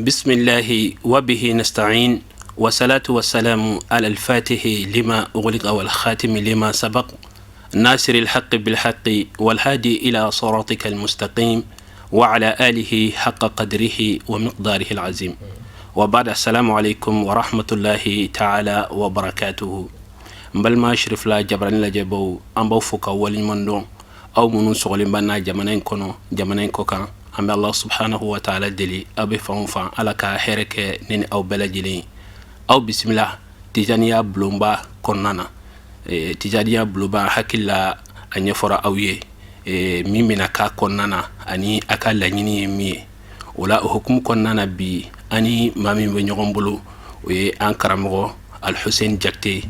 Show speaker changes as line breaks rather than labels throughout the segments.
بسم الله وبه نستعين والصلاة والسلام على الفاتح لما أغلق والخاتم لما سبق ناصر الحق بالحق والهادي إلى صراطك المستقيم وعلى آله حق قدره ومقداره العظيم وبعد السلام عليكم ورحمة الله تعالى وبركاته. N balima Cherifla jabarani lajɛbaw, an b'aw fo ka waleɲuman dɔn, aw minnu sɔgɔlen b'an na jamana in kɔnɔ, jamana in kɔ kan. An bɛ Allah subhanahu wa ta'ala deli, aw bɛ fan o fan, Ala ka hɛrɛ kɛ ne ni aw bɛɛ lajɛlen ye. Aw bisimila Tijaniya bulonba kɔnɔna na. Tijaniya bulonba, hakili la a ɲɛfɔra aw ye min bɛna k'a kɔnɔna na ani a ka laɲini ye min ye. O la, o hukumu kɔnɔna na, bi ani maa min bɛ ɲɔgɔn bolo, o ye an karamɔgɔ Alhussein Jakite.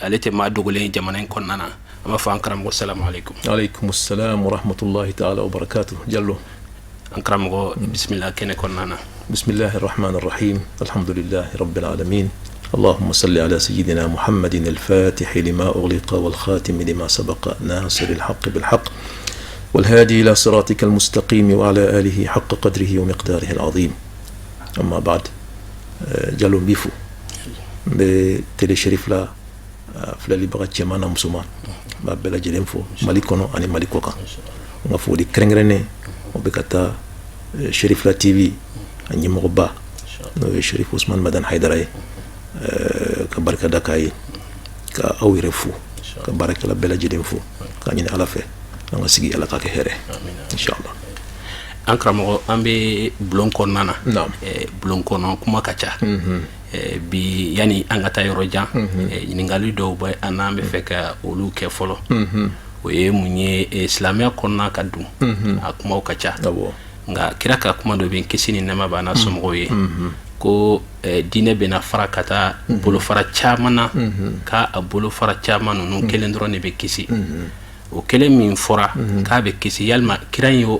Ale tɛ maa dogolen jamana in kɔnɔna na. An b'a fɔ an karamɔgɔ, salamu aleykum.
Aleykum salam wa rahmatullahi ta'ala wa barakatuh, Jallo.
An karamɔgɔ, bisimila kɛnɛ kɔnɔna na.
Bismillahi rahmani rahim, alhamdulillahi rabbil alamin, اللهم صل على سيدنا محمد الفاتح لما أغلق والخاتم لما سبق ناصر الحق بالحق والهادي إلى صراطك المستقيم وعلى آله حق قدره ومقداره العظيم، أما بعد. Jallo, n b'i fo, n bɛ télé Cherifla filɛlibaga cɛman n'a musoman, n b'a bɛɛ lajɛlen fo Mali kɔnɔ ani Mali kɔ kan. N ka foli kɛrɛnkɛrɛnnen, o bɛ ka taa Cherifla TV a ɲɛmɔgɔba, n'o ye Cherif Usman Madan Hayidara ye, ka barika da k'a ye, ka aw yɛrɛ fo, ka baarakɛla bɛɛ lajɛlen fo, k'a ɲini Ala fɛ, an ka sigi, Ala ka kɛ hɛrɛ, inshallah.
An karamɔgɔ, an bɛ bulon kɔnɔna na. Bulon kɔnɔ kuma ka ca. Bi, yani an ka taa yɔrɔ jan, ɲininkali dɔw bɛ an n'an bɛ fɛ ka olu kɛ fɔlɔ. O ye mun ye? Silamɛya kɔnɔna ka dun, a kumaw ka ca, nka kira ka kuma dɔ bɛ, kisi ni nɛɛma b'a n'a somɔgɔw ye, ko diinɛ bɛna fara ka taa bolofara caman na, k'a a bolofara caman ninnu kelen dɔrɔn de bɛ kisi. O kelen min fɔra k'a bɛ kisi, yalima kira y'o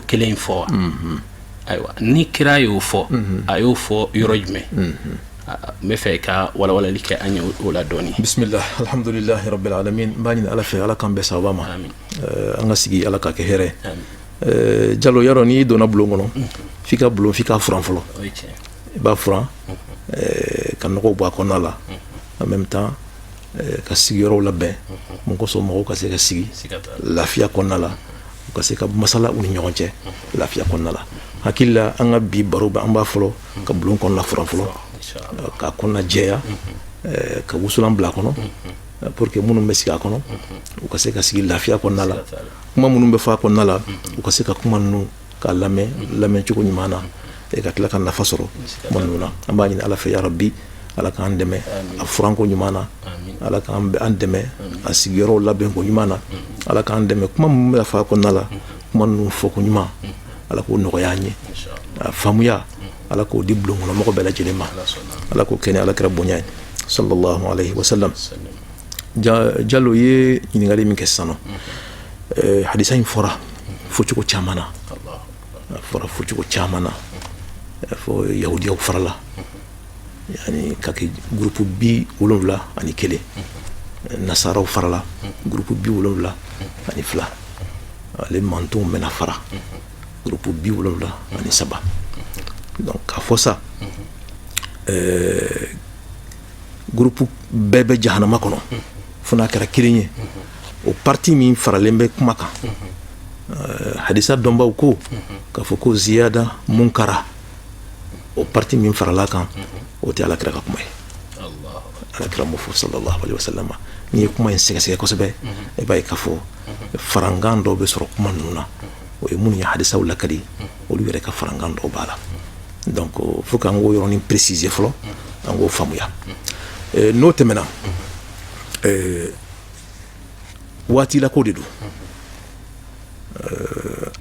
kelen in fɔ wa? Ayiwa, ni kira y'o fɔ, a y'o fɔ yɔrɔ jumɛn? N bɛ fɛ ka walawalali kɛ an ye o la dɔɔni.
Bismillah, alhamdulillahi rabbil alamin. N b'a ɲini Ala fɛ, Ala k'an bɛɛ sababa ma. An ka sigi, Ala ka kɛ hɛrɛ. Jalo, yarɔ, n'i donna bulon kɔnɔ, f'i ka bulon, f'i k'a furan fɔlɔ. I b'a furan ka nɔgɔw bɔ a kɔnɔna la, en même temps ka sigiyɔrɔw labɛn mun kosɔn mɔgɔw ka se ka sigi lafiya kɔnɔna la, u ka se ka masala u ni ɲɔgɔn cɛ lafiya kɔnɔna la. Hakili la, an ka bi baro bɛ, an b'a fɔlɔ ka bulon kɔnɔna furan fɔlɔ, k'a kɔnɔna jɛya, ka wusulan bila a kɔnɔ pour que minnu bɛ sigi a kɔnɔ, u ka se ka sigi lafiya kɔnɔna la. Kuma minnu bɛ fɔ a kɔnɔna la, u ka se ka kuma ninnu k'a lamɛn lamɛn cogo ɲuman na, ka tila ka nafa sɔrɔ kuma ninnu na. An b'a ɲini Ala fɛ, ya Rabbi, Ala k'an dɛmɛ a furanko ɲuman na, Ala k'an dɛmɛ a sigiyɔrɔw labɛnko ɲuman na, Ala k'an dɛmɛ kuma minnu bɛ fɔ a kɔnɔna la, kuma ninnu fɔko ɲuman, Ala k'o nɔgɔya an ye. A faamuya, Ala k'o di bulon kɔnɔ mɔgɔ bɛɛ lajɛlen ma. Ala k'o kɛ ni Ala kira bonya ye, sallallahu alaihi wasallam. Jalo ye ɲininkali min kɛ sisan nɔ, hadisa in fɔra fɔcogo caman na, a fɔra fɔcogo caman na. Fɔ yahudiyaw farala, yani ka kɛ groupe 71, nasaraw farala groupe 72, ale mantonw bɛna fara groupe 73. Donc k'a fɔ sa groupe bɛɛ bɛ jahanama kɔnɔ fo n'a kɛra kelen ye, o parti min faralen bɛ kuma kan, hadisa dɔnbaw ko k'a fɔ ko ziyada munkara, o parti min farala kan, o tɛ Ala kira ka kuma ye. Ala kira m'o fɔ, sallallahu alaihi wasallam. N'i ye kuma in sɛgɛsɛgɛ kosɛbɛ, i b'a ye k'a fɔ farankan dɔw bɛ sɔrɔ kuma ninnu na. O ye minnu ye hadisaw lakali, olu yɛrɛ ka farankan dɔw b'a la. Donc faut k'an k'o yɔrɔnin préciser fɔlɔ, an k'o faamuya. N'o tɛmɛna, waati la ko de don.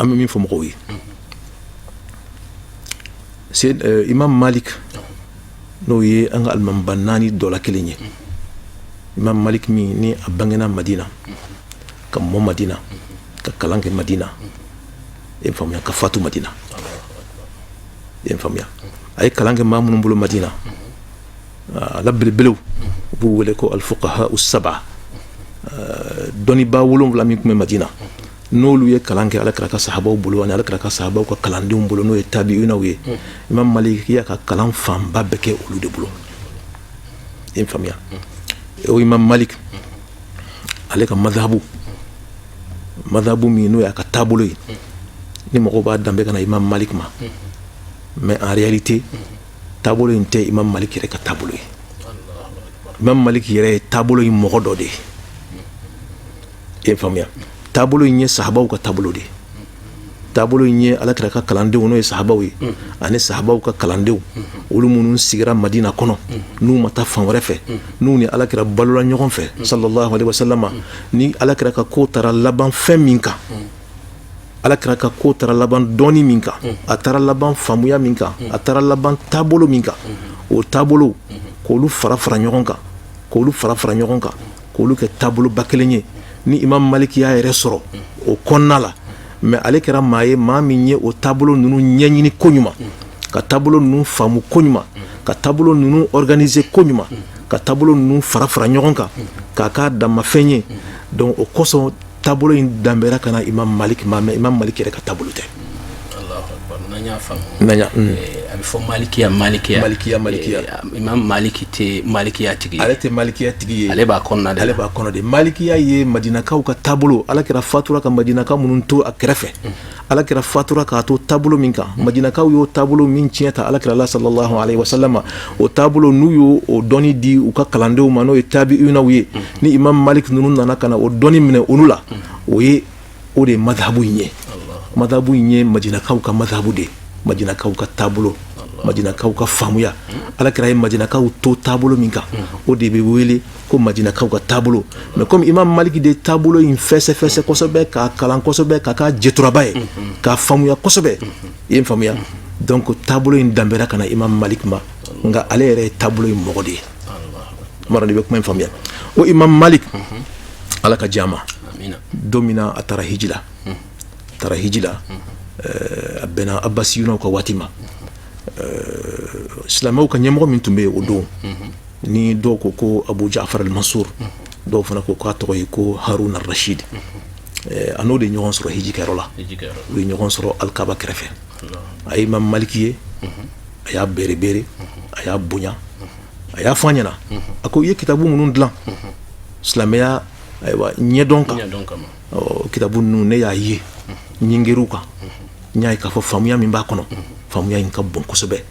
An bɛ min fɔ mɔgɔw ye, Imam Malik, n'o ye an ka alimamiba naani dɔ la kelen ye. Imam Malik min ni a bangena Madina, ka mɔ Madina, ka kalan kɛ Madina, i ye faamuya, ka fatu Madina, i ye faamuya. A ye kalan kɛ maa minnu bolo Madina, a la belebelew, u b'u wele ko alfuqaha saba, dɔnnibaa 7 min tun bɛ Madina, n'olu ye kalan kɛ Alakira ka sahabaw bolo ani Alakira ka sahabaw ka kalandenw bolo, n'o ye tabi'unaw ye. Imam Malik y'a ka kalan fanba bɛɛ kɛ olu de bolo, i ye faamuya. O Imam Malik, ale ka madhabu min n'o y'a ka taabolo ye, ni mɔgɔw b'a danbe ka na Imam Malik ma, mais en réalité taabolo in tɛ Imam Malik yɛrɛ ka taabolo ye. Imam Malik yɛrɛ ye taabolo in mɔgɔ dɔ de ye, i ye faamuya. Taabolo in ye sahabaw ka taabolo de ye. Taabolo in ye Alakira ka kalandenw, n'o ye sahabaw ye, ani sahabaw ka kalandenw, olu minnu sigira Madina kɔnɔ, n'u ma taa fan wɛrɛ fɛ, n'u ni Alakira balola ɲɔgɔn fɛ, sallallahu alaihi wasallam. Ni Alakira ka ko taara laban fɛn min kan, Alakira ka ko taara laban dɔɔni min kan, a taara laban faamuya min kan, a taara laban taabolo min kan, o taabolo k'olu fara fara ɲɔgɔn kan, k'olu fara fara ɲɔgɔn kan, k'olu kɛ taaboloba kelen ye, ni Imam Malik y'a yɛrɛ sɔrɔ o kɔnɔna la. Mais ale kɛra maa ye, maa min ye o taabolo ninnu ɲɛɲini koɲuman, ka taabolo ninnu faamu koɲuman, ka taabolo ninnu organiser koɲuman, ka taabolo ninnu fara fara ɲɔgɔn kan k'a k'a danmafɛn ye. Donc o kosɔn taabolo in danbera ka na Imam Malik ma, mais Imam Malik yɛrɛ ka taabolo tɛ.
N'an y'a faamu, a bɛ fɔ malikiya, malikiya.
Malikiya, malikiya.
Imam Maliki tɛ malikiya tigi ye.
Ale tɛ malikiya tigi ye.
Ale b'a kɔnɔna de.
Ale b'a kɔnɔ de. Malikiya ye madinakaw ka taabolo. Alakira fatura ka madinakaw minnu to a kɛrɛfɛ, Alakira fatura k'a to taabolo min kan, madinakaw y'o taabolo min tiɲɛ ta Alakira la, sallallahu alaihi wasallam, o taabolo n'u y'o o dɔnni di u ka kalandenw ma, n'o ye tabi'unaw ye, ni Imam Malik ninnu nana ka na o dɔnni minɛ olu la, o ye o de ye madhabu in ye. Madhabu in ye madinakaw ka madhabu de ye, madinakaw ka taabolo, madinakaw ka faamuya. Alakira ye madinakaw to taabolo min kan, o de bɛ wele ko madinakaw ka taabolo. Mais comme Imam Maliki de taabolo in fɛsɛ fɛsɛ kosɛbɛ, k'a kalan kosɛbɛ, k'a k'a jeturaba ye, k'a faamuya kosɛbɛ, i ye faamuya, donc taabolo in danbera ka na Imam Malik ma, nka ale yɛrɛ ye taabolo in mɔgɔ de ye. Mara de bɛ kuma in faamuya. O Imam Malik, Ala ka diya ma, don min na a taara hiji la, taara hiji la, a bɛnna Abbasiyunaw ka waati ma. Silamɛw ka ɲɛmɔgɔ min tun bɛ yen o don, ni dɔw ko ko Abu Ja'far al-Mansur, dɔw fana ko k'a tɔgɔ ye ko Harun al-Rashid, a n'o de ye ɲɔgɔn sɔrɔ hiji kɛyɔrɔ la. U ye ɲɔgɔn sɔrɔ Alikaba kɛrɛfɛ. A ye Imam Maliki ye, a y'a bere bere, a y'a bonya, a y'a fɔ a ɲɛna, a ko i ye kitabu minnu dilan silamɛya, ayiwa, ɲɛdɔn kan, kitabu ninnu, ne y'a ye ɲingeriw kan, n y'a ye k'a fɔ faamuya min b'a kɔnɔ, faamuya in ka bon kosɛbɛ,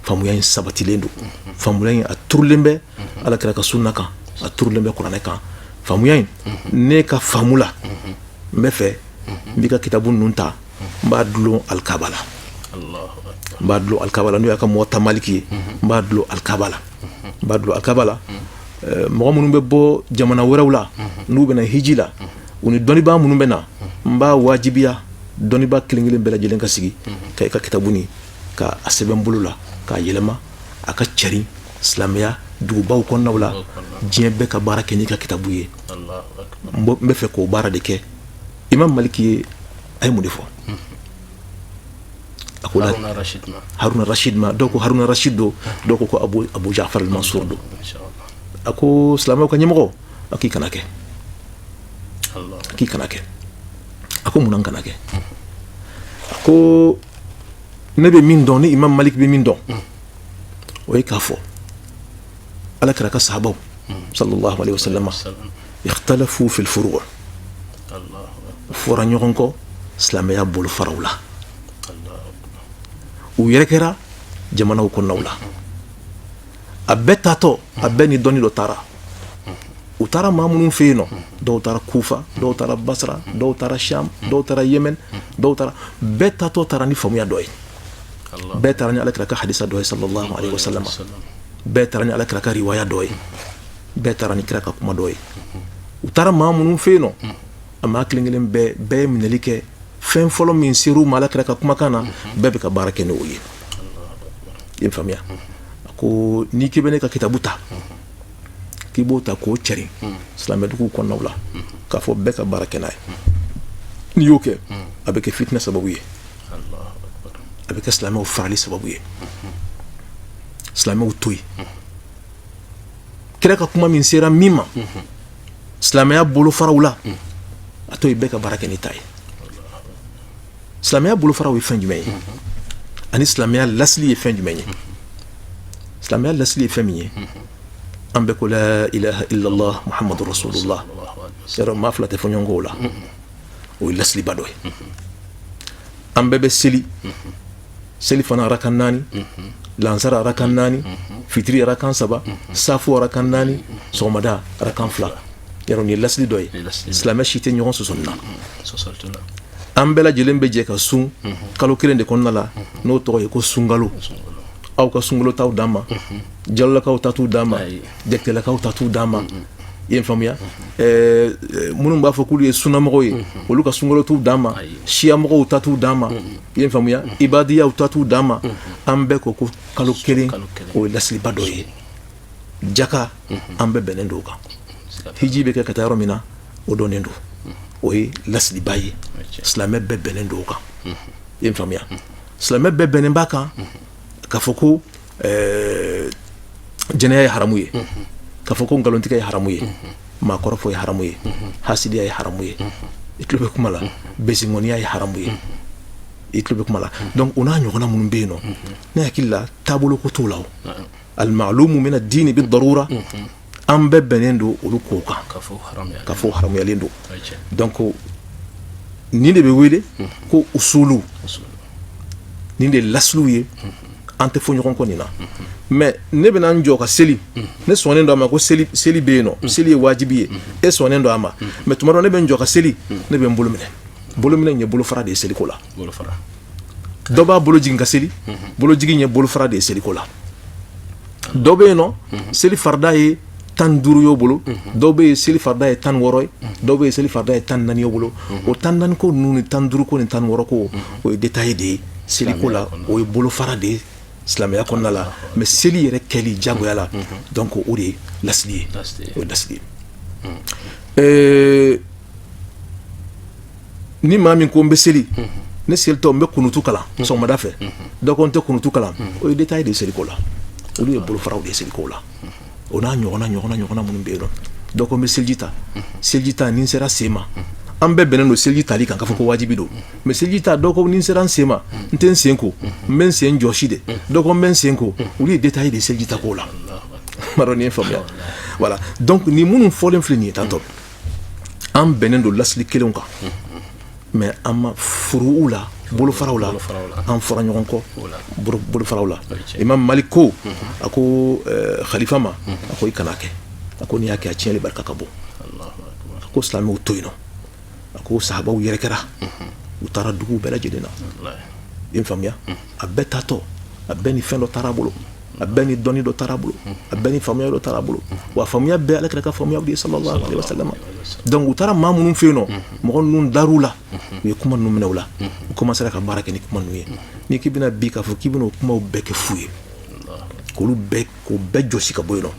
faamuya in sabatilen don, faamuya in a turulen bɛ Alakira ka sunna kan, a turulen bɛ Kuranɛ kan. Faamuya in, ne ka faamu la, n bɛ fɛ n b'i ka kitabu ninnu ta, n b'a dulon Alikaba la, n b'a dulon Alikaba la, n'o y'a ka Muwatta Maliki ye, n b'a dulon Alikaba la, n b'a dulon Alikaba la. Mɔgɔ minnu bɛ bɔ jamana wɛrɛw la, n'u bɛna hiji la, u ni dɔnnibaa minnu bɛ na, n b'a wajibiya dɔnnibaa kelen kelen bɛɛ lajɛlen ka sigi ka i ka kitabu nin ka a sɛbɛn bolo la, k'a yɛlɛma, a ka cɛrin silamɛya dugubaw kɔnɔnaw la, diɲɛ bɛɛ ka baara kɛ n'i ka kitabu ye. N bɛ fɛ k'o baara de kɛ. Imam Maliki ye, a ye mun de fɔ? A ko Haruna Rashid ma, dɔw ko Haruna Rashid don, dɔw ko ko Abu Ja'far al-Mansur don. A ko silamɛw ka ɲɛmɔgɔ, a k'i kana kɛ, a k'i kana kɛ. A ko munna n kana kɛ? A ko ne bɛ min dɔn, ni Imam Malik bɛ min dɔn, o ye k'a fɔ Ala kira ka sahabaw, sallallahu alaihi wasallam, ikhtalafu fil furu', fɔra ɲɔgɔn kɔ silamɛya bolofaraw la, u yɛrɛ kɛra jamanaw kɔnɔnaw la, a bɛɛ taatɔ, a bɛɛ ni dɔnni dɔ taara. U taara maa minnu fɛ yen nɔ, dɔw taara Kufa, dɔw taara Basra, dɔw taara Sham, dɔw taara Yemen, dɔw taara, bɛɛ taatɔ taara ni faamuya dɔ ye, bɛɛ taara ni Alakira ka hadisa dɔ ye, sallallahu alaihi wasallam, bɛɛ taara ni Alakira ka riwaya dɔ ye, bɛɛ taara ni kira ka kuma dɔ ye. U taara maa minnu fɛ yen nɔ, a maa kelen kelen bɛɛ, bɛɛ ye minɛli kɛ. Fɛn fɔlɔ min ser'u ma Alakira ka kumakan na, bɛɛ bɛ ka baara kɛ ni o ye. I ye faamuya? A ko n'i k'i bɛ ne ka kitabu ta K'i b'o ta k'o cɛrin silamɛduguw kɔnɔnaw la, k'a fɔ bɛɛ ka baara kɛ n'a ye, n'i y'o kɛ, a bɛ kɛ fitinɛ sababu ye, a bɛ kɛ silamɛw farali sababu ye. Silamɛw to yen, kira ka kuma min sera min ma silamɛya bolofaraw la, a to yen, bɛɛ ka baara kɛ n'i ta ye. Silamɛya bolofaraw ye fɛn jumɛn ye ani silamɛya lasili ye fɛn jumɛn ye? Silamɛya lasili ye fɛn min ye, an bɛɛ ko la ilaha illallah muhammadu rasulullah. Yɔrɔ maa fila tɛ fɔ ɲɔgɔn kɔ o la, o ye lasiliba dɔ ye. An bɛɛ bɛ seli, selifana arakan 4, lansara arakan 4, fitiri arakan 3, safo arakan 4, sɔgɔmada arakan 2. Yɔrɔ nin ye lasili dɔ ye, silamɛ si tɛ ɲɔgɔn sɔsɔ nin na. An bɛɛ lajɛlen bɛ jɛ ka sun kalo kelen de kɔnɔna la, n'o tɔgɔ ye ko sunkalo. Aw ka sunkalo t'aw dan ma, jalolakaw ta t'u dan ma, jakitelakaw ta t'u dan ma. I ye faamuya? Minnu b'a fɔ k'olu ye sunamɔgɔw ye, olu ka sunkalo t'u dan ma, siyamɔgɔw ta t'u dan ma. I ye faamuya? Ibadiyaw ta t'u dan ma. An bɛɛ ko ko kalo kelen, o ye lasiliba dɔ ye. Jaka, an bɛɛ bɛnnen don o kan. Hiji bɛ kɛ ka taa yɔrɔ min na, o dɔnnen don, o ye lasiliba ye, silamɛ bɛɛ bɛnnen don o kan. I ye faamuya? Silamɛ bɛɛ bɛnnen b'a kan k'a fɔ ko jɛnɛya ye haramu ye, k'a fɔ ko nkalontigɛ ye haramu ye, maakɔrɔfɔ ye haramu ye, hasidiya ye haramu ye. I tulo bɛ kuma la? Besiŋɔniya ye haramu ye. I tulo bɛ kuma la? Donc o n'a ɲɔgɔnna minnu bɛ yen nɔ, ne hakili la taabolo ko t'o la. O almaalumu mina diini bi darura, an bɛɛ bɛnnen don olu kow kan k'a fɔ haramuyalen don. Donc nin de bɛ wele ko usulu, nin de ye lasiliw ye, an tɛ fɔ ɲɔgɔn kɔ nin na. Mais ne bɛna n jɔ ka seli, ne sɔnnen don a ma ko seli seli bɛ yen nɔ, seli ye wajibi ye, e sɔnnen don a ma. Mais tuma dɔ ne bɛ n jɔ ka seli, ne bɛ n bolo minɛ. Bolo minɛ ye bolofara de ye seliko la. Dɔ b'a bolo jigin ka seli, bolo jigin ye bolofara de ye seliko la. Dɔ bɛ yen nɔ, seli farida ye 15 y'o bolo, dɔw bɛ yen seli farida ye 16 ye, dɔw bɛ yen seli farida ye 14 y'o bolo. O 14 ko ninnu ni 15 ko ni 16 ko, o ye détail de ye seliko la, o ye bolofara de ye silamɛya kɔnɔna la. Mais seli yɛrɛ kɛli jagoya la, donc o de ye lasili ye, o ye lasili ye. Ni maa min ko n bɛ seli, ne selitɔ n bɛ kunutu kalan sɔgɔmada fɛ, dɔ ko n tɛ kunutu kalan, o ye détail de ye seliko la, olu ye bolofaraw de ye seliko la. O n'a ɲɔgɔnna ɲɔgɔnna ɲɔgɔnna minnu bɛ yen nɔ. Dɔ ko n bɛ seliji ta, seliji ta ni n sera sen ma, an bɛɛ bɛnnen don seliji tali kan k'a fɔ ko wajibi don. Mais seliji ta, dɔ ko ni n sera n sen ma, n tɛ n sen ko, n bɛ n sen jɔsi de, dɔ ko n bɛ n sen ko, olu ye détail de ye seliji ta ko la. M'a dɔn n'i ye faamuya. Voilà, donc nin minnu fɔlen filɛ nin ye tantɔ, an bɛnnen don lasili kelenw kan, mais an ma furuw la, bolofaraw la, an fɔra ɲɔgɔn kɔ bolofaraw la. Imam Malik ko, a ko khalifa ma, a ko i kana kɛ, a ko n'i y'a kɛ, a tiɲɛli barika ka bon. A ko silamɛw to yen nɔ. A ko sahabaw yɛrɛkɛra, u taara duguw bɛɛ lajɛlen na. I ye faamuya? A bɛɛ taatɔ, a bɛɛ ni fɛn dɔ taara a bolo, a bɛɛ ni dɔnni dɔ taara a bolo, a bɛɛ ni faamuya dɔ taara a bolo. Wa faamuya bɛɛ ala kira ka faamuya de ye, sallallahu alaihi wasallam. Donc u taara maa minnu fɛ yen nɔ, mɔgɔ ninnu dar'u la, u ye kuma ninnu minɛ u la, u commencera ka baara kɛ ni kuma ninnu ye. N'i k'i bɛna bi k'a fɔ k'i bɛna o kumaw bɛɛ kɛ fu ye, k'olu bɛɛ, k'o bɛɛ jɔsi ka bɔ yen nɔ,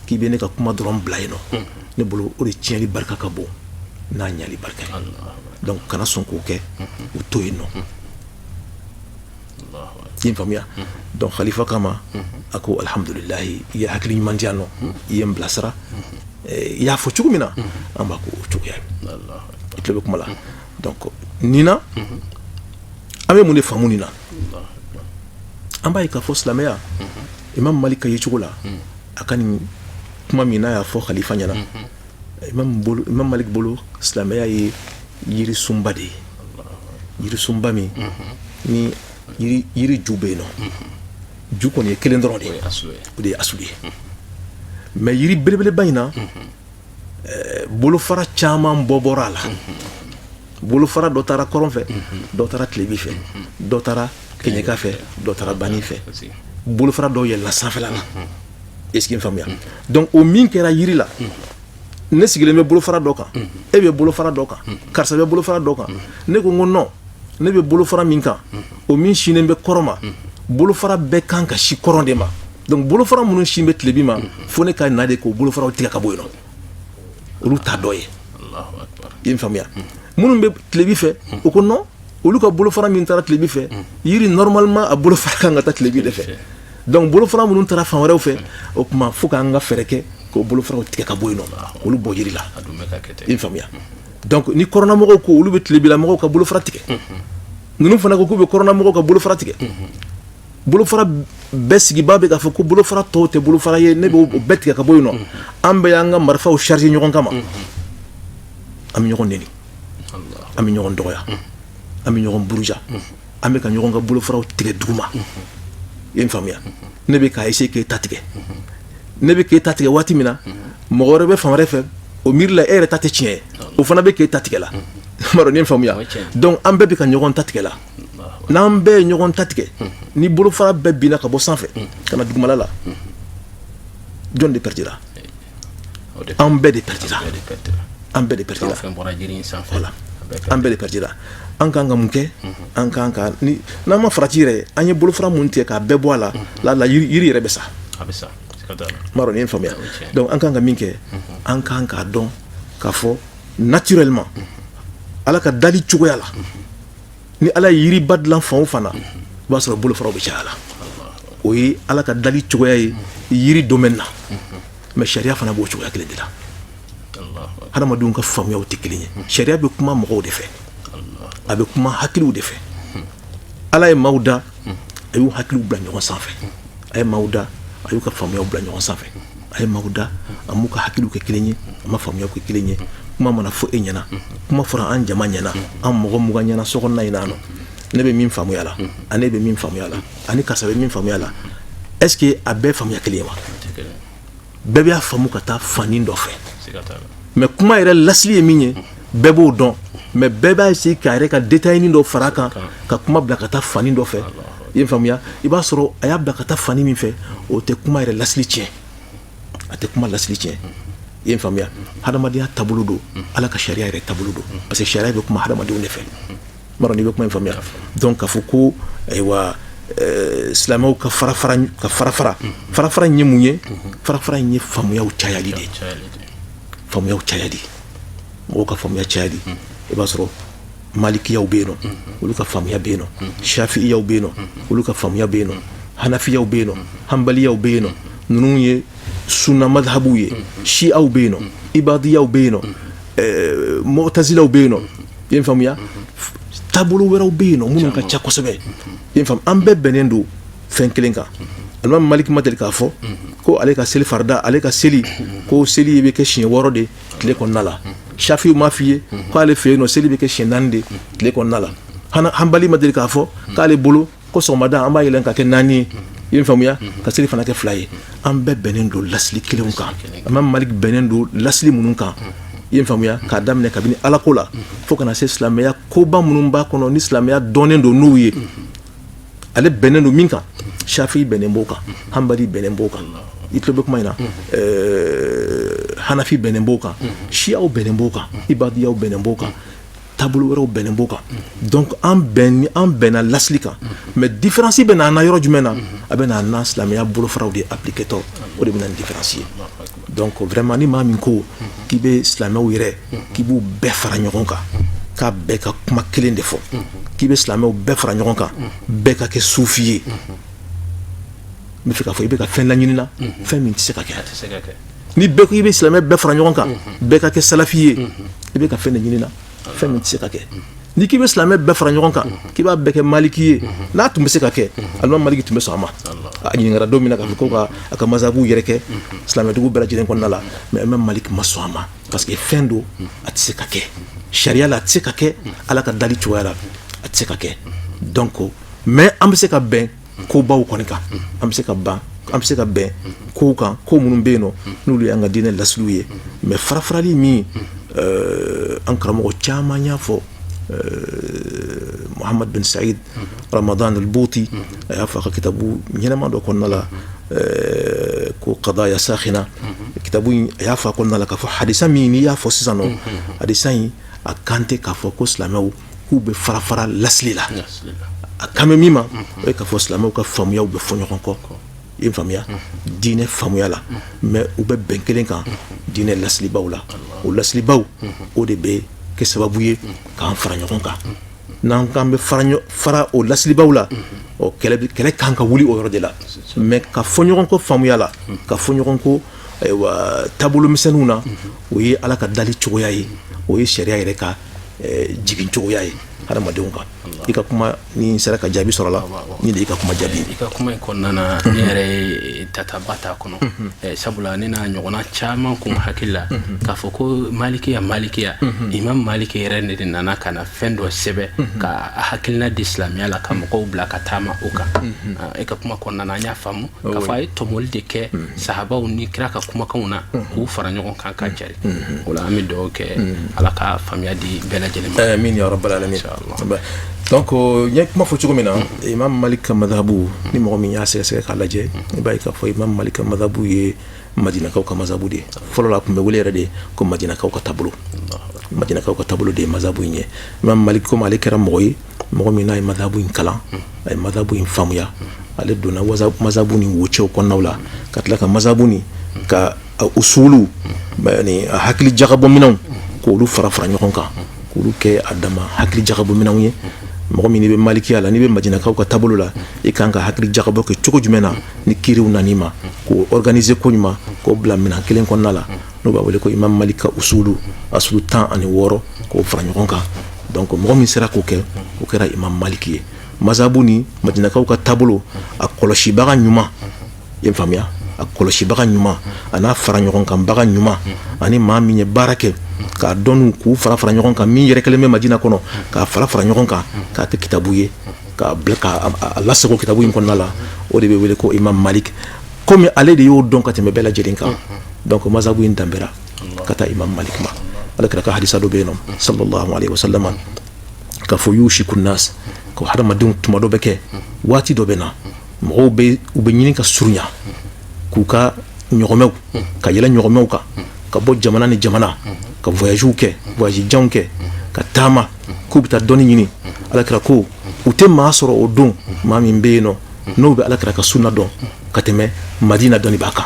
k'i bɛ ne ka kuma dɔrɔn bila yen nɔ, ne bolo o de tiɲɛli barika ka bon n'a ɲali barika ye. Donc kana sɔn k'o kɛ, o to yen nɔ. I ye faamuya? Donc khalifa kama, a ko alhamdulilahi, i ye hakili ɲuman di yan nɔ, i ye n bilasira, i y'a fɔ cogo min na, an b'a ko o cogoya ye. I tulo bɛ kuma la? Donc nin na, an bɛ mun de faamu nin na? An b'a ye k'a fɔ silamɛya, imam Malik ka ye cogo la, a ka nin kuma min n'a y'a fɔ khalifa ɲɛna, imam Malik bolo, silamɛya ye yirisunba de ye, yirisunba min ni yiri ju bɛ yen nɔ, ju kɔni ye kelen dɔrɔn de ye, o de ye asulu ye. Mais yiri belebeleba in na, bolofara caman bɔ bɔra a la. Bolofara dɔ taara kɔrɔn fɛ, dɔ taara tilebi fɛ, dɔ taara kɛɲɛka fɛ, dɔ taara bani fɛ, bolofara dɔw yɛlɛnna sanfɛla la. Est ce que n faamuya? Donc o min kɛra yiri la, ne sigilen bɛ bolofara dɔ kan, e bɛ bolofara dɔ kan, karisa bɛ bolofara dɔ kan. Ne ko n ko non, ne bɛ bolofara min kan, o min sinnen bɛ kɔrɔn ma, bolofara bɛɛ kan ka si kɔrɔn de ma. Donc bolofara minnu sin bɛ tilebi ma, fo ne ka na de k'o bolofaraw tigɛ ka bɔ yen nɔ, olu t'a dɔ ye. I ye n faamuya? Minnu bɛ tilebi fɛ, o ko non, olu ka bolofara min taara tilebi fɛ, yiri normalement a bolofara kan ka taa tilebi de fɛ. Donc bolofara minnu taara fan wɛrɛw fɛ, o tuma fo k'an ka fɛɛrɛ kɛ k'o bolofaraw tigɛ ka bɔ yen nɔ, olu bɔ yiri la. I ye faamuya? Donc ni kɔrɔnamɔgɔw ko olu bɛ tilebilamɔgɔw ka bolofara tigɛ, ninnu fana ko k'u bɛ kɔrɔnamɔgɔw ka bolofara tigɛ. Bolofara bɛɛ sigibaa bɛ k'a fɔ ko bolofara tɔw tɛ bolofara ye, ne b'o bɛɛ tigɛ ka bɔ yen nɔ. An bɛɛ y'an ka marifaw charger ɲɔgɔn kama, an bɛ ɲɔgɔn neni, an bɛ ɲɔgɔn dɔgɔya, an bɛ ɲɔgɔn buruja, an bɛ ka ɲɔgɔn ka bolofaraw tigɛ duguma. I ye n faamuya? Ne bɛ k'a essayer k'e ta tigɛ, ne bɛ k'e ta tigɛ waati min na, mɔgɔ wɛrɛ bɛ fan wɛrɛ fɛ, o miiri la e yɛrɛ ta tɛ tiɲɛ ye, o fana bɛ k'e ta tigɛ la. M'a dɔn ni ye faamuya. Donc an bɛɛ bɛ ka ɲɔgɔn ta tigɛ la. N'an bɛɛ ye ɲɔgɔn ta tigɛ, ni bolofara bɛɛ binna ka bɔ sanfɛ ka na dugumala la, jɔn de perdira? An bɛɛ de perdira, an bɛɛ de perdira. Voilà, an bɛɛ de perdira. An kan ka mun kɛ? An kan ka ni n'an ma farati yɛrɛ, an ye bolofara mun tigɛ k'a bɛɛ bɔ a la la, yiri yɛrɛ bɛ sa. M'a dɔn ni ye faamuya. Donc an kan ka min kɛ, an kan k'a dɔn k'a fɔ naturellement, Ala ka dali cogoya la, ni Ala ye yiriba dilan fan o fan na, i b'a sɔrɔ bolofaraw bɛ caya la. O ye Ala ka dali cogoya ye yiri domaine na. Mais sariya fana b'o cogoya kelen de la. Hadamadenw ka faamuyaw tɛ kelen ye. Sariya bɛ kuma mɔgɔw de fɛ, a bɛ kuma hakiliw de fɛ. Ala ye maaw da, a y'u hakiliw bila ɲɔgɔn sanfɛ. A ye maaw da, a y'u ka faamuyaw bila ɲɔgɔn sanfɛ. A ye maaw da, a m'u ka hakiliw kɛ kelen ye, a ma faamuyaw kɛ kelen ye. Kuma mana fɔ e ɲɛna, kuma fɔra an jama ɲɛna, an mɔgɔ 20 ɲɛna so kɔnɔna in na nɔ, ne bɛ min faamuya la, ani bɛ min faamuya la, ani karisa bɛ min faamuya la, est ce que a bɛɛ faamuya kelen ye wa? Bɛɛ b'a faamu ka taa fannin dɔ fɛ. Mais kuma yɛrɛ lasili ye min ye, bɛɛ b'o dɔn, mais bɛɛ b'a essayer k'a yɛrɛ ka détail dɔ fara a kan, ka kuma bila ka taa fannin dɔ fɛ. I ye faamuya? I b'a sɔrɔ a y'a bila ka taa fannin min fɛ, o tɛ kuma yɛrɛ lasili tiɲɛ, a tɛ kuma lasili tiɲɛ. I ye faamuya? Hadamadenya taabolo don, Ala ka sariya yɛrɛ taabolo don, parce que sariya bɛ kuma hadamadenw de fɛ. M'a dɔn n'i bɛ kuma in faamuya. Donc k'a fɔ ko ayiwa, silamɛw ka fara fara, ka fara fara, fara fara in ye mun ye? Fara fara in ye faamuyaw cayali de ye, faamuyaw cayali, mɔgɔw ka faamuya cayali. I b'a sɔrɔ malikiyaw bɛ yen nɔ, olu ka faamuya bɛ yen nɔ, shafi'iyaw bɛ yen nɔ, olu ka faamuya bɛ yen nɔ, hanafiyaw bɛ yen nɔ, hanbaliyaw bɛ yen nɔ, ninnu ye sunna madhabuw ye, shi'aw bɛ yen nɔ, ibadiyaw bɛ yen nɔ, mu'tazilaw bɛ yen nɔ. I ye faamuya? Taabolo wɛrɛw bɛ yen nɔ minnu ka ca kosɛbɛ. I ye faamu? An bɛɛ bɛnnen don fɛn kelen kan. Alimami Maliki ma deli k'a fɔ ko ale ka seli farida, ale ka seli, ko seli bɛ kɛ siɲɛ 6 de tile kɔnɔna la. Shafiw m'a f'i ye k'ale fɛ yen nɔ seli bɛ kɛ siɲɛ 4 de tile kɔnɔna la. Hanbali ma deli k'a fɔ k'ale bolo ko sɔgɔmada an b'a yɛlɛn ka kɛ 4 ye. I ye faamuya? Ka seli fana kɛ 2 ye. An bɛɛ bɛnnen don lasili kelenw kan. Alimami Maliki bɛnnen don lasili minnu kan, i ye faamuya, k'a daminɛ kabini Alako la fo kana se silamɛya koba minnu b'a kɔnɔ, ni silamɛya dɔnnen don n'u ye, ale bɛnnen don min kan, Shafi bɛnnen b'o kan, Hanbali bɛnnen b'o kan. I tulo bɛ kuma in na? Hanafi bɛnnen b'o kan, Shiyaw bɛnnen b'o kan, Ibadiyaw bɛnnen b'o kan, taabolo wɛrɛw bɛnnen b'o kan. Donc an bɛn, an bɛnna lasili kan. Mais différence bɛ na an na yɔrɔ jumɛn na? A bɛ na an na silamɛya bolofaraw de appliquer tɔ, o de bɛ na ni différence ye. Donc vraiment, ni maa min ko k'i bɛ silamɛw yɛrɛ, k'i b'u bɛɛ fara ɲɔgɔn kan, k'a bɛɛ ka kuma kelen de fɔ, k'i bɛ silamɛw bɛɛ fara ɲɔgɔn kan, bɛɛ ka kɛ sufi ye, n bɛ fɛ k'a fɔ i bɛ ka fɛn laɲini na, fɛn min tɛ se ka kɛ. Ni bɛɛ ko i bɛ silamɛ bɛɛ fara ɲɔgɔn kan, bɛɛ ka kɛ salafi ye, i bɛ ka fɛn de ɲini na, fɛn min tɛ se ka kɛ. Ni k'i bɛ silamɛ bɛɛ fara ɲɔgɔn kan, k'i b'a bɛɛ kɛ maliki ye, n'a tun bɛ se ka kɛ, alimami Maliki tun bɛ sɔn a ma. A ɲininkara don min na k'a fɔ ko ka a ka mazabu yɛrɛ kɛ silamɛdugu bɛɛ lajɛlen kɔnɔna la, mais alimami Maliki ma sɔn a ma, parce que fɛn don, a tɛ se ka kɛ sariya la, a tɛ se ka kɛ Ala ka dali cogoya la, a tɛ se ka kɛ. Donc mais an bɛ se ka bɛn kobaw kɔni kan, an bɛ se ka ban, an bɛ se ka bɛn kow kan, ko minnu bɛ yen nɔ n'olu y'an ka diinɛ lasiliw ye. Mais farafarali min, an karamɔgɔ caman y'a fɔ, Muhammad bin Said Ramadan al-Bouti, a y'a fɔ a ka kitabu ɲɛnama dɔ kɔnɔna la ko Qadaya Sakhina, kitabu in, a y'a fɔ a kɔnɔna la k'a fɔ hadisa min n'i y'a fɔ sisan nɔ, hadisa in a kan tɛ k'a fɔ ko silamɛw k'u bɛ fara fara lasili la. A kan bɛ min ma, o ye k'a fɔ silamɛw ka faamuyaw bɛ fɔ ɲɔgɔn kɔ. I ye faamuya diinɛ faamuya la, mais u bɛ bɛn kelen kan diinɛ lasilibaw la. O lasilibaw, o de bɛ kɛ sababu ye k'an fara ɲɔgɔn kan. N'an k'an bɛ fara o lasilibaw la, ɔ kɛlɛ kan ka wuli o yɔrɔ de la. Mais ka fɔ ɲɔgɔn kɔ faamuya la, ka fɔ ɲɔgɔn kɔ, ayiwa, taabolo misɛnninw na, o ye Ala ka dali cogoya ye, o ye sariya yɛrɛ ka jigin cogoya ye hadamadenw kan. I ka kuma ni sera ka jaabi sɔrɔ la, ni de i ka kuma jaabi.
I ka kuma in kɔnɔna na, ne yɛrɛ ye tataba t'a kɔnɔ, sabula ne n'a ɲɔgɔnna caman kun hakili la k'a fɔ ko malikiya, malikiya, Imam Maliki yɛrɛ de nana ka na fɛn dɔ sɛbɛ ka hakilina di silamɛya la, ka mɔgɔw bila ka taama o kan. E ka kuma kɔnɔna na, an y'a faamu k'a fɔ a ye tɔmɔli de kɛ sahabaw ni kira ka kumakanw na k'u fara ɲɔgɔn kan ka jari o la. An bɛ dugawu kɛ, Ala ka faamuya di bɛɛ lajɛlen ma.
Amin ya rabbal alamin. Donc n ye kuma fɔ cogo min na, Imam Malik ka madhabu, ni mɔgɔ min y'a sɛgɛsɛgɛ k'a lajɛ, i b'a ye k'a fɔ Imam Malik ka madhabu ye Madinakaw ka madhabu de ye. Fɔlɔ la, a tun bɛ wele yɛrɛ de ko Madinakaw ka taabolo. Madinakaw ka taabolo de ye madhabu in ye. Imam Malik, komi ale kɛra mɔgɔ ye, mɔgɔ min n'a ye madhabu in kalan, a ye madhabu in faamuya, ale donna madhabu ni wocɛw kɔnɔnaw la, ka tila ka madhabu ni ka usulu ni a hakili jagabɔ minɛnw, k'olu fara fara ɲɔgɔn kan, k'olu kɛ a dama hakili jagabɔ minɛnw ye. Mɔgɔ min n'i bɛ malikiya la, n'i bɛ Madinakaw ka taabolo la, i kan ka hakili jagabɔ kɛ cogo jumɛn na ni kiiriw nan'i ma, k'o organiser ko ɲuman, k'o bila minɛn kelen kɔnɔna la, n'o b'a wele ko Imam Malik ka usulu, asulu 16, k'o fara ɲɔgɔn kan. Donc mɔgɔ min sera k'o kɛ, o kɛra Imam Malik ye. Mazabu ni Madinakaw ka taabolo, a kɔlɔsibaga ɲuman, i ye faamuya, a kɔlɔsibaga ɲuman, a n'a fara ɲɔgɔn kan baga ɲuman, ani maa min ye baara kɛ k'a dɔn k'u fara fara ɲɔgɔn kan, min yɛrɛ kɛlen bɛ Madina kɔnɔ k'a fara fara ɲɔgɔn kan k'a kɛ kitabu ye, k'a bila k'a lasago kitabu in kɔnɔna la, o de bɛ wele ko Imam Malik. Komi ale de y'o dɔn ka tɛmɛ bɛɛ lajɛlen kan, donc mazabu in danbera ka taa Imam Malik ma. Ala kira ka hadisa dɔ bɛ yen nɔ, sallallahu alaihi wasallam, k'a fɔ yushiku nas, ko hadamadenw tuma dɔ bɛ kɛ, waati dɔ bɛ na, mɔgɔw bɛ u bɛ ɲini ka surunya k'u ka ɲɔgɔmɛw ka yɛlɛ ɲɔgɔmɛw kan, ka bɔ jamana ni jamana, ka voyagew kɛ, voyage janw kɛ, ka taama k'u bɛ taa dɔnni ɲini. Alakira ko u tɛ maa sɔrɔ o don, maa min bɛ yen nɔ n'o bɛ alakira ka sunna dɔn ka tɛmɛ Madina dɔnnibaa kan.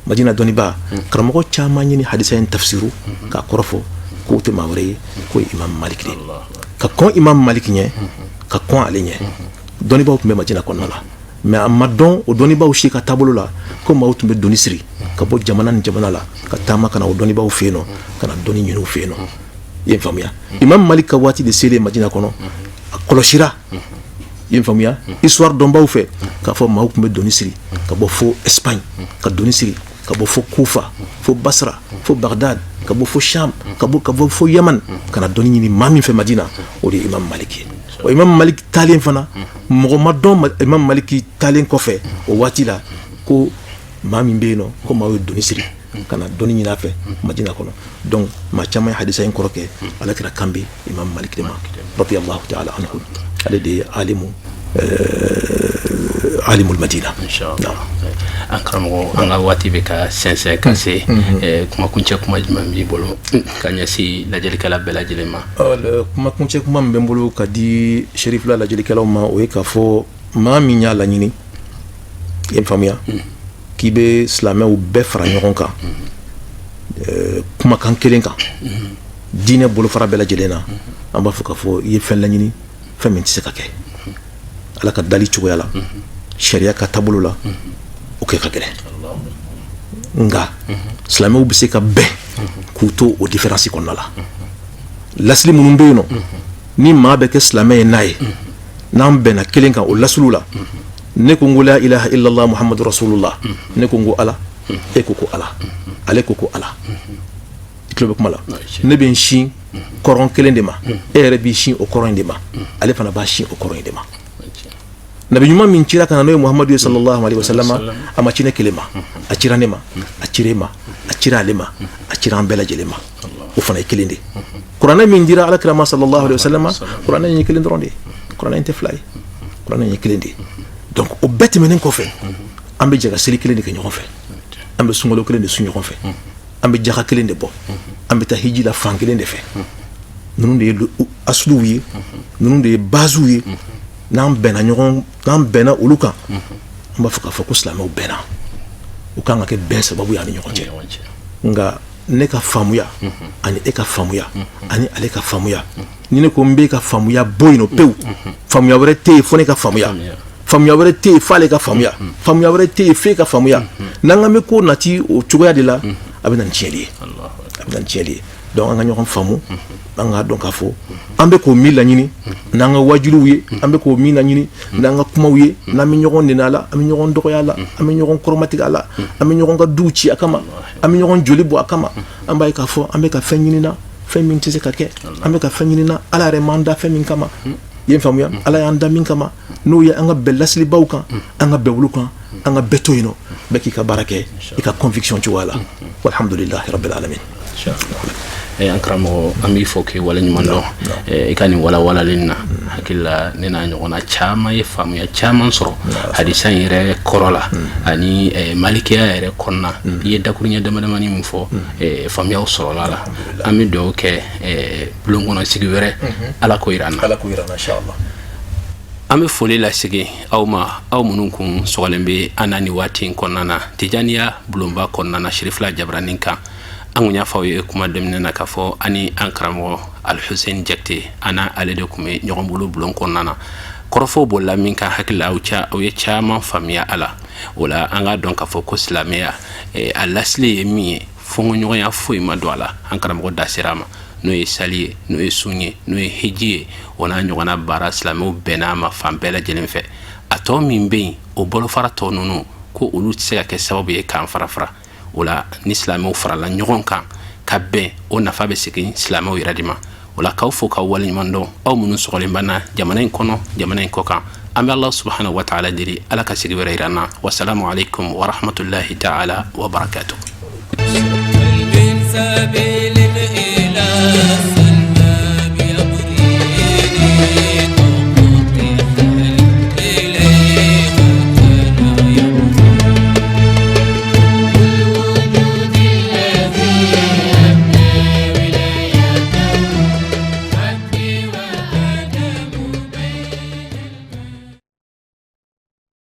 Madina dɔnnibaa, karamɔgɔ caman ɲini hadisa in tafsiru k'a kɔrɔ fɔ k'o tɛ maa wɛrɛ ye k'o ye Imam Malik de. Ka kɔn Imam Malik ɲɛ, ka kɔn ale ɲɛ, dɔnnibaaw tun bɛ Madina kɔnɔna la, mais a ma dɔn o dɔnnibaaw si ka taabolo la ko maaw tun bɛ doni siri ka bɔ jamana ni jamana la ka taama ka na o dɔnnibaaw fɛ yen nɔ, ka na dɔnni ɲini u fɛ yen nɔ. I ye faamuya, Imam Malik ka waati de selen Madina kɔnɔ, a kɔlɔsira, i ye faamuya, histoire dɔnbaw fɛ, k'a fɔ maaw tun bɛ doni siri ka bɔ fo Espagne, ka doni siri ka bɔ fo Kufa, fo Basra, fo Bagdad, ka bɔ fo Sham, ka bɔ fo Yaman, ka na dɔnni ɲini maa min fɛ Madina, o de ye Imam Malik ye. O Imam Malik taalen fana, mɔgɔ ma dɔn Imam Malik taalen kɔfɛ o waati la ko maa min bɛ yen nɔ ko maaw ye doni siri ka na dɔnni ɲini a fɛ Madina kɔnɔ. Donc maa caman ye hadisa in kɔrɔ kɛ alakira kan bɛ Imam Malik de ma, radiyallahu ta'ala anhu. Ale de ye alimul Madina.
An karamɔgɔ, an ka waati bɛ ka sɛnsɛn ka se kumakuncɛ kuma jumɛn b'i bolo ka ɲɛsin lajɛlikɛla bɛɛ lajɛlen ma?
Kumakuncɛ kuma min bɛ n bolo ka di Serifila lajɛlikɛlaw ma, o ye k'a fɔ maa min y'a laɲini, i ye faamuya, k'i bɛ silamɛw bɛɛ fara ɲɔgɔn kan kumakan kelen kan diinɛ bolofara bɛɛ lajɛlen na, an b'a fɔ k'a fɔ i ye fɛn laɲini, fɛn min tɛ se ka kɛ Ala ka dali cogoya la, sariya ka taabolo la, o kɛ ka gɛlɛn. Nka silamɛw bɛ se ka bɛn k'u to o différence kɔnɔna la. Lasili minnu bɛ yen nɔ ni maa bɛ kɛ silamɛ ye n'a ye, n'an bɛnna kelen kan o lasiliw la, ne ko n ko la ilaha illallah muhammadu rasulullah, ne ko n ko Ala, e ko ko Ala, ale ko ko Ala, i tulo bɛ kuma la, ne bɛ n sin kɔrɔn kelen de ma, e yɛrɛ b'i sin o kɔrɔn in de ma, ale fana b'a sin o kɔrɔn in de ma. Nabi ɲuman min cira ka na, n'o ye Muhamadu ye, sallallahu alaihi wasallam, a ma ci ne kelen ma, a cira ne ma, a cira e ma, a cira ale ma, a cira an bɛɛ lajɛlen ma, o fana ye kelen de. Kuranɛ min dira alakira ma, sallallahu alaihi wasallam, kuranɛ in ye kelen dɔrɔn de ye, kuranɛ in tɛ fila ye, kuranɛ in ye kelen de ye. Donc o bɛɛ tɛmɛnen kɔfɛ, an bɛ jɛ ka seli kelen de kɛ ɲɔgɔn fɛ, an bɛ sunkalo kelen de sun ɲɔgɔn fɛ, an bɛ jaka kelen de bɔ, an bɛ taa hiji la fan kelen de fɛ. Ninnu de ye asuluw ye, ninnu de ye basew ye. N'an bɛnna ɲɔgɔn, n'an bɛnna olu kan. An b'a fɔ k'a fɔ ko silamɛw bɛnna, u kan ka kɛ bɛn sababu ye ani ɲɔgɔn cɛ. Nka ne ka faamuya ani e ka faamuya ani ale ka faamuya, ni ne ko n b'e ka faamuya bɔ yen pewu, faamuya wɛrɛ tɛ yen fo ne ka faamuya, faamuya wɛrɛ tɛ yen f'ale ka faamuya, faamuya wɛrɛ tɛ yen f'e ka faamuya, n'an k'an bɛ ko nati o cogoya de la, a bɛ na ni tiɲɛli ye, a bɛ na ni tiɲɛli ye. Donc an ka ɲɔgɔn faamu, an k'a dɔn k'a fɔ an bɛ k'o min laɲini n'an ka wajuliw ye, an bɛ k'o min laɲini n'an ka kumaw ye, n'an bɛ ɲɔgɔn nɛni a la, an bɛ ɲɔgɔn dɔgɔya a la, an bɛ ɲɔgɔn kɔrɔmatigɛ a la, an bɛ ɲɔgɔn ka duw ci a kama, an bɛ ɲɔgɔn joli bɔ a kama, an b'a ye k'a fɔ an bɛ ka fɛn ɲini na, fɛn min tɛ se ka kɛ. An bɛ ka fɛn ɲini na, Ala yɛrɛ m'an da fɛn min kama. I ye n faamuya? Ala y'an da min kama, n'o ye an ka bɛn lasilibaw kan, an ka bɛn olu kan, an ka bɛɛ to yen nɔ, bɛɛ k'i ka baara kɛ i ka conviction cogoya la. Walhamdulilahi rabbil alamin.
An karamɔgɔ, an b'i fɔ k'i waleɲuman dɔn i ka nin walawalali na. Hakili la, ne n'a ɲɔgɔnna caman ye faamuya caman sɔrɔ hadisa in yɛrɛ kɔrɔ la ani malikiya yɛrɛ kɔnɔna. I ye dakuruɲɛ damadamani min fɔ, faamuyaw sɔrɔla la. An bɛ dugawu kɛ, bulon kɔnɔ sigi wɛrɛ, Ala k'o yira an na.
Ala k'o yira an na, inchallah.
An bɛ foli lasegin aw ma, aw minnu kun sɔgɔlen bɛ an na nin waati in kɔnɔna na, Tijaniya bulonba kɔnɔna na, Sirifila Jabaranin kan. An kun y'a fɔ aw ye kuma daminɛ na k'a fɔ ani an karamɔgɔ Alihuseni Jakite, an n'ale de tun bɛ ɲɔgɔn bolo bulon kɔnɔna na. Kɔrɔfɔw bolila min kan, hakili la aw ye caman faamuya a la. O la, an k'a dɔn k'a fɔ ko silamɛya, a lasili ye min ye, fɔnkɔɲɔgɔnya foyi ma don a la. An karamɔgɔ da sera a ma, n'o ye sali ye, n'o ye sun ye, n'o ye hiji ye, o n'a ɲɔgɔnna baara, silamɛw bɛnna a ma fan bɛɛ lajɛlen fɛ. A tɔ min bɛ yen, o bolofara tɔ ninnu, ko olu tɛ se ka kɛ sababu ye k'an fara fara. O la, ni silamɛw farala ɲɔgɔn kan ka bɛn, o nafa bɛ segin silamɛw yɛrɛ de ma. O la, k'aw fo k'aw waleɲuman dɔn, aw minnu sɔgɔlen b'an na jamana in kɔnɔ, jamana in kɔ kan. An bɛ Ala subahana wa taala deli, Ala ka sigi wɛrɛ yira an na. Wasalamu aleykum wa rahmatulahi taala wa barakatu.